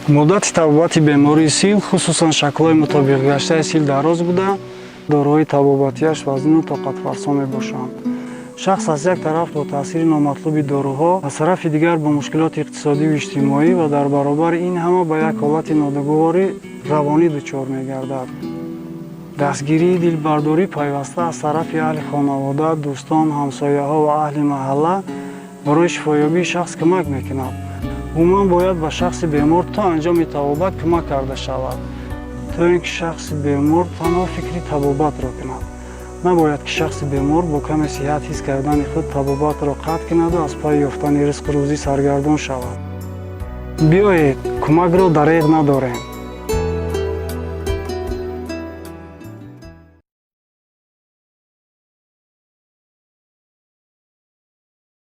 Муддати табобати бемории сил, хусусан шаклҳои мутобиқгаштаи сил, дароз буда, доруҳои табобатиаш вазнину тоқатфарсо мебошанд. Шахс аз як тараф бо таъсири номатлуби доруҳо, аз тарафи дигар бо мушкилоти иқтисодиву иҷтимоӣ ва дар баробари ин ҳама ба як ҳолати нодугувори равонӣ дучор мегардад. Дастгирии дилбардорӣ пайваста аз тарафи аҳли хонавода, дӯстон, ҳамсояҳо ва аҳли маҳалла барои шифоёбии шахс кӯмак мекунад. Умуман, бояд ба шахси бемор то анҷоми табобат кӯмак карда шавад, то ин ки шахси бемор танҳо фикри табобатро кунад. Набояд, ки шахси бемор бо каме сиҳат ҳис кардани худ табобатро қатъ кунаду аз пайи ёфтани ризқу рӯзӣ саргардон шавад. Биёед, кӯмакро дареғ надорем.